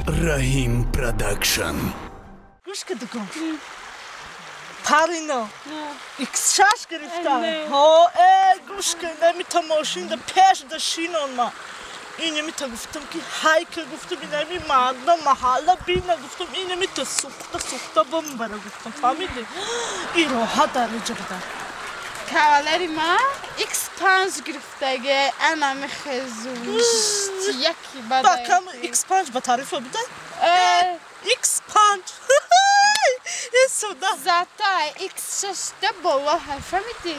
Раҳим Продакшн. Гӯш ки дугон. Парино. X6 гирифтам. Ҳо, гӯш ки намита мошинда пеш да шинон ма. Инамита гуфтам ки ҳайка гуфтам инами мардам маҳалла бина гуфтам инамита сухта сухта бамбара гуфтам. Фаҳмидӣ? И роҳат дар иҷа буда. Кавалери ма X5 гирифтаге, ана мехезу. Яки бада. Бакам X5 ба тарифа буда? X5. Суда. Зато X6 да боло ҳай, фаҳмидӣ?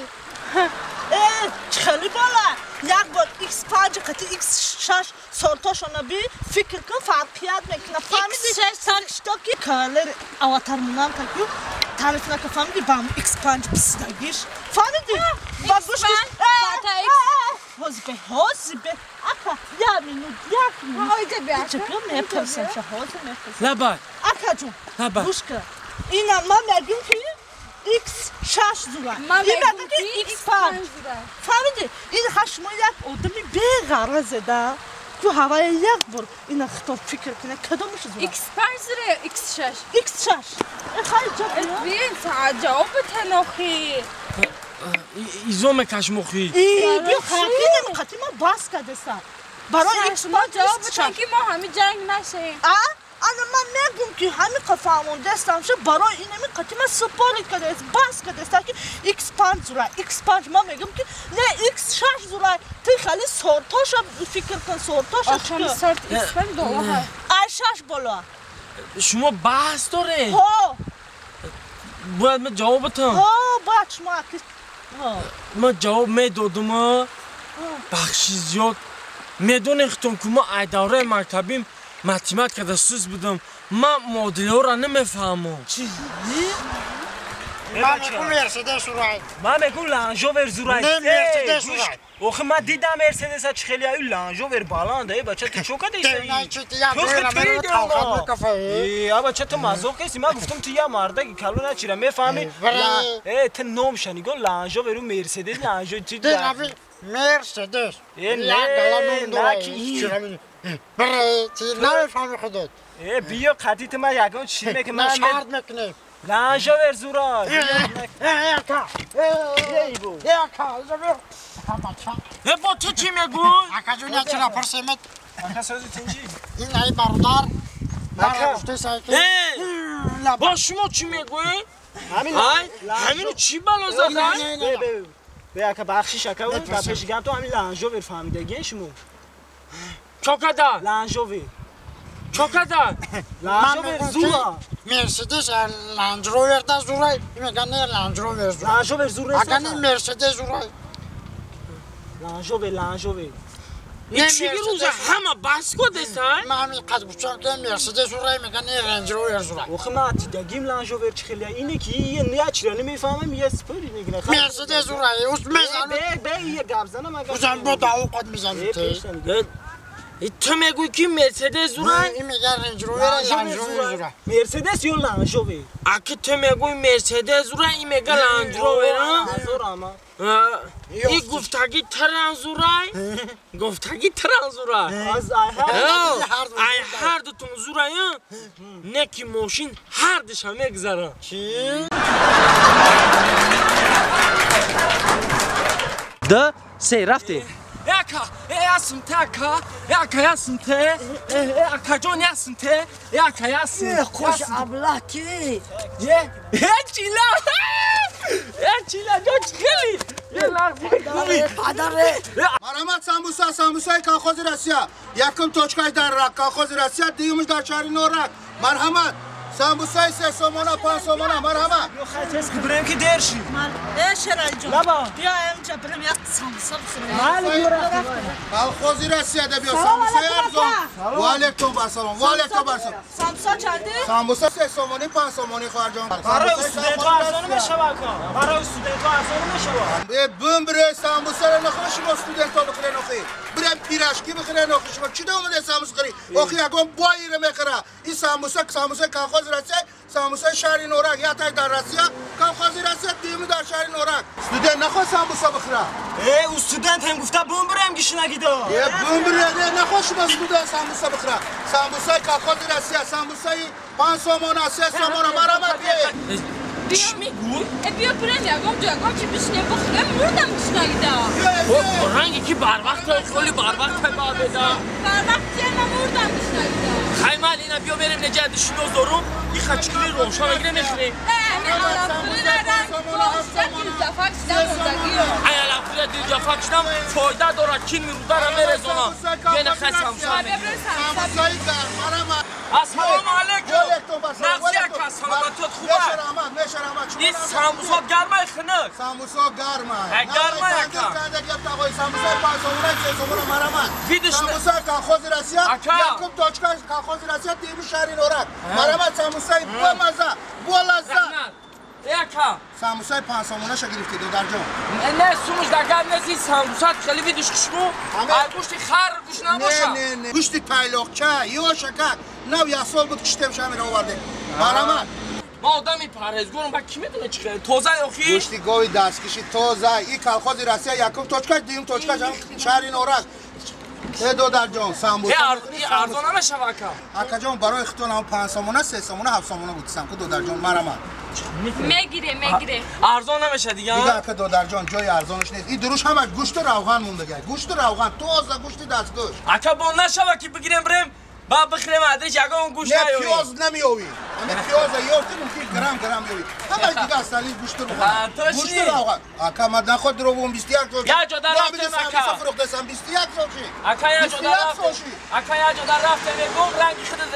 Хеле бола. Як бор X5 қати X6 сортошона би фикр кун фарқият мекуна. Фаҳмидӣ? Так что ки кавалери аватар монанд таку тариф нака фаҳмидӣ ба X5 писидагиш. Фаҳмидӣ? Ба гӯш ҳозир бе, ҳозир бе. Ака, як минут, як минут. Ҳойда бе, ака. Чепё мепурсам, ша ҳозир мепурсам. Лабай. Ака ҷон. Лабай. Гӯш кун. Ина ман мегӯям ки X6 зура. Ман Ин мегӯям мегӯям ки ки X5 X5. Зура. Фаҳмидӣ? Ин ҳашмо як одами беғаразе да. Ку ҳавая як бор ина хитоб фикр кунад кадомаш зура? X5 зура ё X6? X6. Хай ҷо биё. Бин, ҷавоб битен охи. Изо мекашмохӣ. И биё хаки қати ма бас кадеса. Барои X5 Шумо ҷавоб битен X6. ки мо ҳами ҷанг нашем. А? Ана ман мегӯм ки ҳами қафаҳмондастам ша барои инами қати ма супорит кадест, бас кадест ки X5 зура, X5 ман мегӯм ки не X6 зура. Ти хали сортоша фикр кун, сортоша Охами фикр. сорт X5 боло ҳай. Ай 6 боло. Шумо баҳс доред? Ҳо, Бояд ман ҷавоб битам. ҳо, бояд шумо аки. Ҳо. Ман ҷавоб медодум, бахши зиёд. Медонед хитон ки ман ай давраи мактабим математикада сус будам. Ман муодилаҳоро намефаҳмам. Чӣ? Ман мегӯм Мерседес урай. Ман мегӯм Ланжовер зурай. Не, Мерседес урай. Охи ман дидам Мерседеса чӣ хеле аю Ланжовер баланд, э бача ту чо кадаи? Девнай чи тия Ту бера хитри мера талхат мекафа. Э, а бача ту мазоқ кеси, ман гуфтам ту я мардаги калона чира мефаҳми? Вре. Э, ту номша нигоҳ Ланжоверу Мерседес Ланжо чи Денави Мерседес. Э, Я гала не, ном дора. на ки. Чира Бре, ти намефаҳми худат. Э, биё қати ту ман ягон чӣ мекунам? На шарт мекунем. Ланжовер зура. Э, ака. Э, ака, забер. Бача. Э, бо ту чӣ мегӯй? Ака ҷон, я чира пурсемет. Ака сӯзи тинҷӣ. Ин ай бародар. Ака. Мара гуфтесай ки. Э, бо шумо чӣ мегӯӣ? Ҳамин Ай, ҳамину чӣ бало задай? Бе, бе, бе, ака бахшиш ака, ба пеши гап ту ҳамин Ланжовер фаҳмидаген шумо. Чо када? Ланжовер. Чо када? Ланжовер зура. Мерседес Ландж Ровер да зурай. Меган не Ландж Ровер зурай. Ланжовер зура. Ака не Мерседес зурай. Ланжовер, Ланжовер. И чӣ рӯза ҳама баҳс кодесай? Ман ҳамин қад гуфтам ки Мерседес зурай, меган не Рейндж Ровер зурай. Охи ман дидагим Ланжовер чӣ хеле ине ки ие не чира намефаҳмам, ие спори мегира. Мерседес зурай. Ус мезанам. Бе, бе, ие гап занам агар. Узан бо даво қад мезанам Э, те. пеш нигоҳ. Э, ту мегӯӣ ки Мерседес зурай? Ин меган Рейндж Ровер, Ландж Ровер зурай. Мерседес ё Ланжовер? Аки ту мегӯӣ Мерседес зурай, ин мега Ландж Ровер, а? Зурама. И гуфтаги таран зурай? Гуфтаги таран зурай. Аз ай ҳар Ай ҳар дутон зурай, а? Не ки мошин ҳар душа мегзара. Чӣ? Д, се, рафтем. Ака, э, ясм те, ака, э, ака, ясм те, э, э, акаҷон, ясм те, э, ака, ясм. Хуш аблаҳ ки? Е, э, чила, э, чила, ҷон, чӣ хели? Е, лағзи хуби. Падаре. Марҳамат, самбуса, самбусаи колхози Россия. Якум точкаш дар рак, колхози Россия, дуюмаш дар шаҳри Норак. Марҳамат, самбусаи 3 сомона, 5 сомона, марҳамат. Ё хай тез ки бирем ки дер шид. Э, Шералиҷон. Лаба. Биё инҷа бирем як самбуса бихӯрем. Майли биё рафтем. Колхози Россия да биё Салом самбусаи алайкум, арзон. ака. Ва алайкум ассалом, ва алайкум ассалом. Самбуса чанди? Самбуса 3 сомонӣ, 5 сомонӣ, хоҳарҷон. Барои студентҳо арзон мешава ака. Барои студентҳо арзон мешава. Э, бум бре самбусаро нахӯ шумо студентҳо бихӯрен охи. Бирем пирожки бихӯрен охи шумо. Чӣ да омаде самбуса хӯрӣ? Охи ягон боиро мехӯра. Ин самбуса самбусаи колхози колхози Россия, самбусаи шаҳри Норак, яктай дар Россия, колхози Россия, дуюми дар шаҳри Норак. Студент нахоҳ самбуса бихӯра. Э, у студент ҳам гуфта бумбирем гишнагида. Э, бумбире, не нахоҳ шумо студент самбуса бихӯра. Самбусаи колхози Россия, самбусаи 5 сомона, 3 сомона, марамат бие. Чӣ мегӯй? Э, биё бирем ягон ҷо, ягон чи бишинем бихӯрем, мурдам гишнагида. Ранги ки барвақт, холи барвақт баъдеда. Барвақт ма мурдам гишнагида. Хай мал ина биё мерем неҷа дишиноз дорум, и хачкили ровша мегирем мехӯрем. Э, алафхӯри ранг гошта дилҷафак шидам мурдагиё. Ай алафхӯри дилҷафак шидам фоида дорад, кин мирудара мерезонам. Бена хай самбуса мегирем. Самбусаи гарм, марама. Ассалому алайкум. Нағзи ака, саломатиёт хуб аст? Ин самбусот гармай хунук? Самбусо гармай. Гармай ака. Самбусаи 5 сомона, 3 сомона, марама. Самбусаи колхози Россия, якум точка колхози Россия, дуюми шаҳри Норак. Марама самбусаи бомаза, болаззат. Ака. Самбусаи 5 сомонаша гирифтӣ, додарҷон. Не, сумуш дар гап нест, ин самбусат хеле видиш хушбу. Ай гӯшти хар гӯш набоша. Не, не, не. Гӯшти тайлоқча, ёшака. Нав як сол буд киштем шамира овардем. Марама. Ма одами парҳезгорам, ба ки медонад чӣ хеле? Тоза ёхи? Гӯшти гови дасткиши тоза. И колхози Россия якум точка, дуюм точка шаҳри Норак. Э, додарҷон, самбуса. Арзон намешава ака. Акаҷон, барои худтон ҳам 5 сомона, 3 сомона, 7 сомона гуфтам ку додарҷон, марама. Мегире, мегире. Арзон намеша дига? Дига ака додарҷон, ҷои арзонаш нест. И дуруш ҳамаш гӯшту равған мондага. Гӯшту равған, тоза гӯшти дастгӯшт. Ака бо нашава ки бигирем бирем, ба бихӯрем адриш ягон гӯшт наёвӣ. Не, пиёз намеёвӣ. Ҳаме пиёза ёфтӣ, мумкин грамм грамм ёвӣ. Ҳамаш дига асталин гӯшту равған. Гӯшту равған. Ака ма наход дурӯғум 21 сол. Я ҷода рафтем ака. Фурӯхтасам 21 сол ши. Ака я ҷода рафтем. Ака я ҷода рафтем мегӯм ранги худат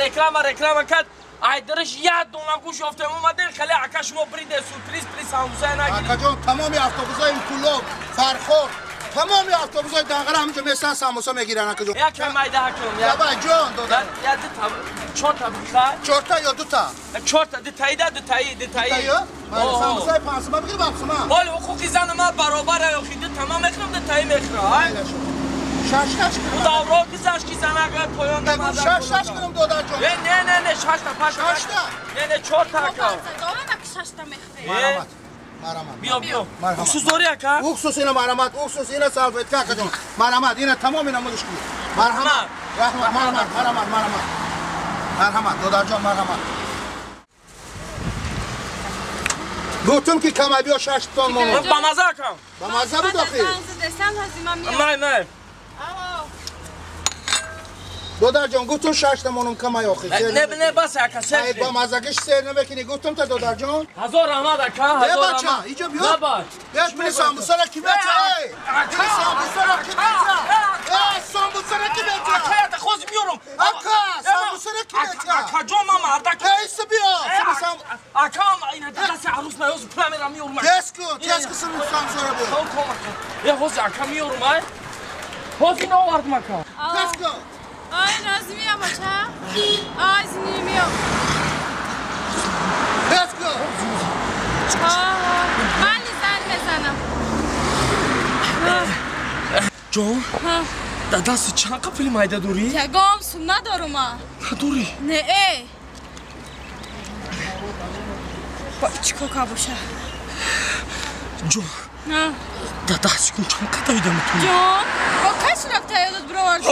реклама кард. Ай дараш як дона гӯш ёфтем омадем хеле ака шумо бриде сюрприз при самбуса нагиред. Акаҷон, тамоми автобусҳои Кулоб, Фархор, тамоми автобусҳои Данғара ҳаминҷо местан самбуса мегиранд акаҷон. Якам майда ҳакам. Давай ҷон додар. Я ду та чор та бихар. Чор та ё ду та? Чор та, ду таи да ду таи, ду таи. Ду таи? Ман самбусаи 5 сомона бигир 7 сомона. Ҳол ҳуқуқи зани ман баробар аст, охи ду та ман мехӯрам, ду таи мехӯрам. Ай. Шаш кунам. Давро гузашт ки занак поён да. Шаш кунам додарҷон. Не, не, не, не, шаш та, паш. Шаш та? Не, не, чор та ака. Дорам ки шаш та мехӯрем. Марҳамат. Марҳамат. Биё, биё. Уксус дорӣ ака? Уксус ина марҳамат, уксус ина салфетка акаҷон. Марҳамат, ина тамом ина мудиш кунед. Марҳамат. Раҳмат, марҳамат, марҳамат, марҳамат. Марҳамат, додарҷон, марҳамат. Гуфтум ки камай биё 6 тон монам. Ба маза акам. Ба маза буд охи. Май, май. Додарҷон, гуфтум 6 та монам камай охи. Не, не, бас ака, сер. Ай ба мазагиш сер намекунӣ, гуфтум та додарҷон. Ҳазор раҳмат ака, ҳазор раҳмат. Бача, иҷо биё. Биё пули самбусаро ки меча? Пули самбусаро ки меча? Э, самбусаро ки меча? Ака, я хоз миёрам. Ака, самбусаро ки меча? Акаҷон, ман мардак. Эй, биё. Ака, ина даст арӯс наёз пула мерам миёрам. Тез кун, тез кун самбусаро биё. Ком ком ака. Э, ҳоз ака миёрам, ай. Ҳоз ина овардам ака. Тез кун. Ай, назмия бача. Ай, знимиё. Let's go. Ман зан мезанам. Ҷон? Дар дасти чанд қапили майда дорӣ? Ягон сум надорум ма. Надорӣ? Не, э. Ба чӣ кока боша? Ҷон. Дар дасти кун чанд қада ида метавонӣ? Ҷон, бо каш рафта ёдат бировард?